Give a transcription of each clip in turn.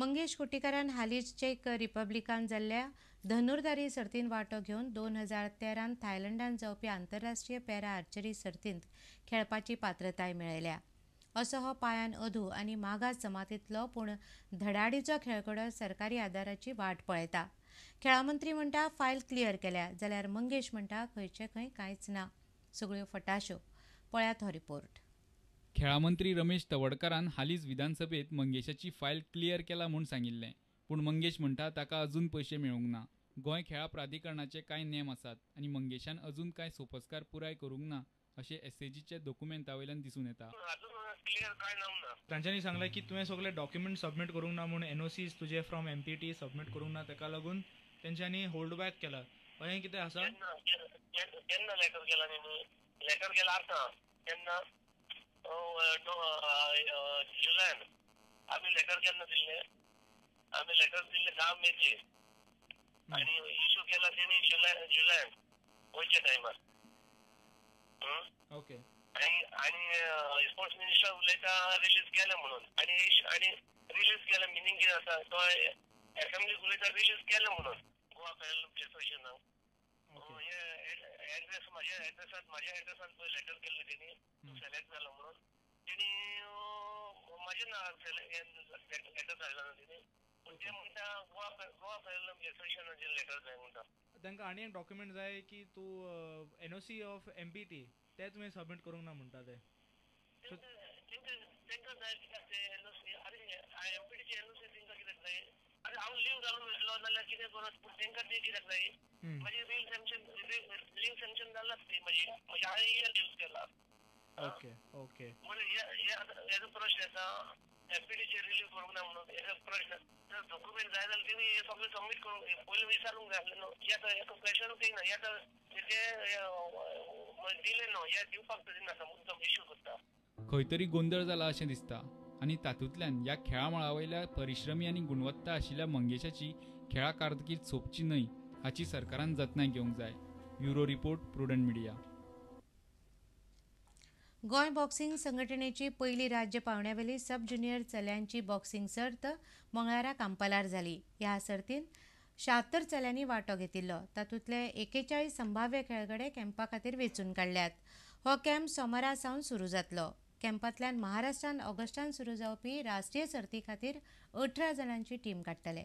मंगेश कुट्टीकारान हालींच check Republican जाल्ल्या धनुर्धारी सर्तींत वांटो घेवन 2013 थायलंडान जावपी आंतरराष्ट्रीय पॅरा आर्चरी सर्तींत खेळपाची पात्रताय मेळयल्या. असो हो पांयान अधू आनी मागास जमातींतलो पूण धडाडीचो खेळगडो सरकारी आदाराची वाट पळयता. खेळां मंत्री म्हणटा फायल क्लियर केल्या, जाल्यार मंगेश म्हणटा खंयचे खंय कांयच ना, सगळ्यो फटाश्यो. पळयात हो रिपोर्ट. खेळां मंत्री रमेश तवडकारान हालींच विधानसभेत मंगेशाची फायल क्लियर केला म्हूण सांगिल्लें, पूण मंगेश म्हणटा ताका अजून पयशे मेळूंक ना. गोंय खेळां प्राधिकरणाचे कांय नेम आसात आनी मंगेशान अजून कांय सोपस्कार पुराय करूंक ना अशें एसएजीच्या दोकुमेंता वयल्यान दिसून येता. तांच्यांनी सांगलें की तुवें सगळे डॉक्युमेंट सबमीट करूंक ना म्हूण, एनओसीज तुजे फ्रॉम एमपीटी सबमीट करूंक ना, ताका लागून तेंच्यांनी होल्ड बॅक केला. अहें कितें आसा? केन्ना लेटर केला तेणी? लेटर केला आतां केन्ना? जुलयान. आमी लेटर केन्ना दिल्लें? आमी लेटर दिल्लें 10 मेचे आनी इशू केला तेणी जुलयान वयच्या टायमार. ओके. आनी स्पोर्ट्स मिनिस्टर उलयता रिलीज केलें म्हणून, आनी आनी रिलीज केलें मिनींग कितें आसा? तो एसेंब्लीक उलयता रिलीज केलें म्हणून गोवा पॅरालिम्पिक एसोसिएशनाक. हे एड्रेस म्हाज्या एड्रेसान पळय लेटर केल्लें तेणी, सिलेक्ट जालो म्हणून तेणी म्हाज्या नांवार लेटर धाडला न्हू तेणी, पूण ते म्हणटा गोवा पॅरालिम्पिक एसोसिएशनाचें लेटर जाय म्हणटा. तांकां आनी एक डॉक्युमेंट जाय की तूं एनओसी ऑफ एमपीटी ते तुवें सबमीट करूंक ना म्हणटा ते. तांकां जाय कित्याक ते एनओसी? आरे एमपीटीची एनओसी तांकां कित्याक जाय? आरे हांव लीव घालून वयतलो नाल्यार कितें करत, पूण तांकां ती कित्याक जाय? म्हाजी लीव सँक्शन जालाच ती म्हाजी, म्हणजे हांवें लीव केला. Okay okay. म्हणजे हेजो प्रश्न येता एमपीटीचे रिलीव करूंक ना म्हणून हेजो प्रश्न. जर डॉक्युमेंट जाय जाल्यार तेणी सगळें सबमीट करूंक पयलीं विचारूंक जाय आसलें न्हू. हे आतां हेका क्वेशनूच येयना. हे आतां ते दिलें न्हू, हे दिवपाक दिना मुद्दम इशू करता. खंय तरी गोंदळ जाला अशें दिसता आनी तातूंतल्यान ह्या खेळा मळा वयल्या परिश्रमी आनी गुणवत्ता आशिल्ल्या मंगेशाची खेळा कारकीर्द सोंपची न्हय हाची सरकारान जतनाय घेवंक जाय. Bureau report, Prudent Media. Goa boxing संघटनेची पयली राज्य पावंड्यावेली सब ज्युनियर चल्यांची बॉक्सिंग सर्त मंगळारा कांपालार जाली. ह्या सर्तींत 76 चल्यांनी वांटो घेतिल्लो. तातूंतले 41 संभाव्य खेळगडे कॅम्पा खातीर वेंचून काडल्यात. हो कॅम्प सोमारा सावन सुरू जातलो. कॅम्पांतल्यान महाराष्ट्रान ऑगस्टान सुरू जावपी राष्ट्रीय सर्ती खातीर 18 जाणांची टीम काडटले.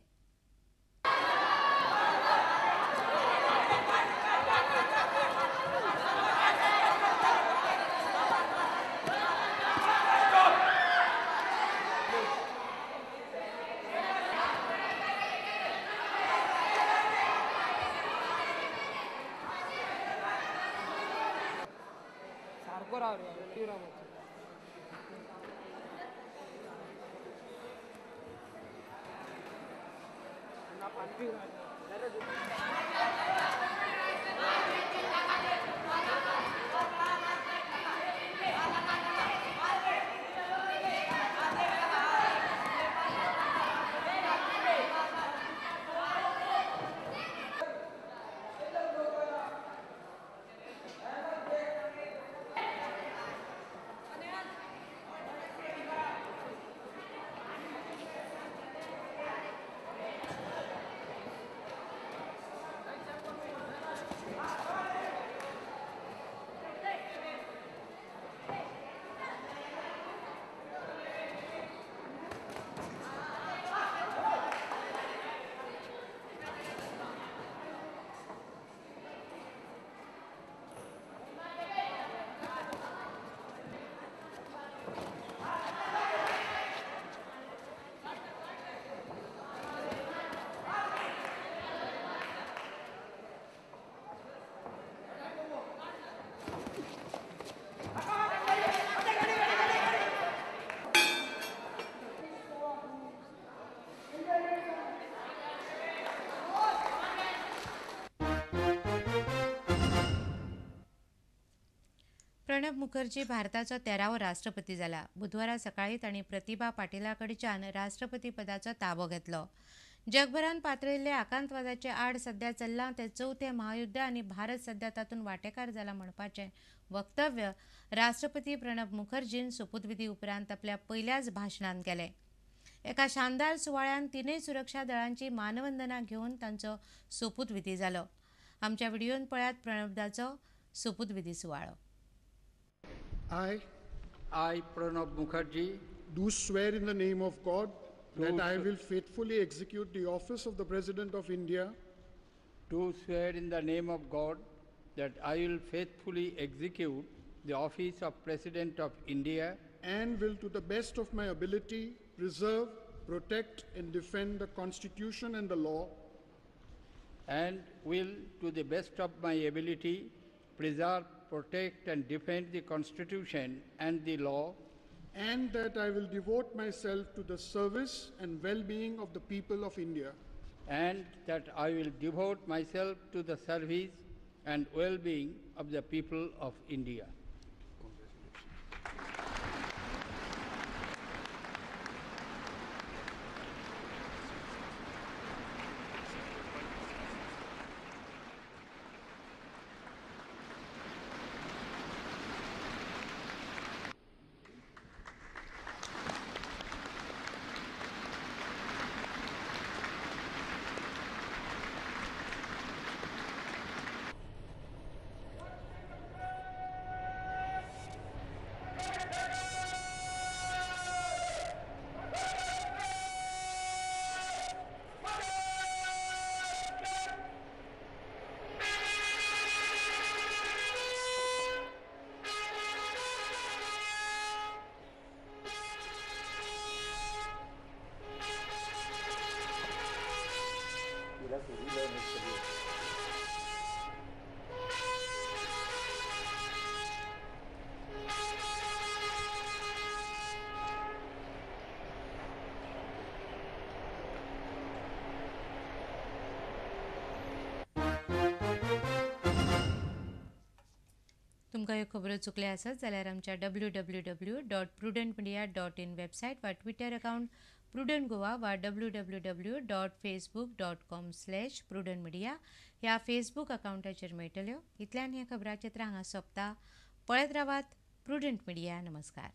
प्रणब मुखर्जी भारताचो 13वो राष्ट्रपती जाला. बुधवारा सकाळी तांणी प्रतिभा पाटिला कडच्यान राष्ट्रपती पदाचो ताबो घेतलो. जगभरान पातळिल्ले आकांतवादाचे आड सध्या चल्लां तें चवथें महायुद्ध आनी भारत सध्या तातूंत वांटेकार जाला म्हणपाचें वक्तव्य राष्ट्रपती प्रणब मुखर्जीन सोपूतविधी उपरांत आपल्या पयल्याच भाशणान केलें. एका शानदार सुवाळ्यान तिनूय सुरक्षा दळांची मानवंदना घेवन तांचो सोपूतविधी जालो. आमच्या व्हिडियोन पळयात प्रणबदाचो सोपूतविधी सुवाळो. I, Pranab Mukherjee, do swear in the name of God that I will faithfully execute the office of the President of India. Do swear in the name of God that I will faithfully execute the office of President of India and will to the best of my ability preserve, protect and defend the Constitution and the law, and will to the best of my ability preserve, protect and defend the Constitution and the law, and that I will devote myself to the service and well-being of the people of India, and that I will devote myself to the service and well-being of the people of India. Congratulations. तुमकां ह्यो खबरो चुकल्या आसत जाल्यार आमच्या www.prudentmedia.in website वा Twitter account prudent Goa वा www.facebook.com/prudentmedia ह्या Facebook अकाउंटाचेर मेळटल्यो. इतल्यान हें खबराचित्र हांगा सोंपता. पळयत रावात प्रुडंट मिडिया. नमस्कार.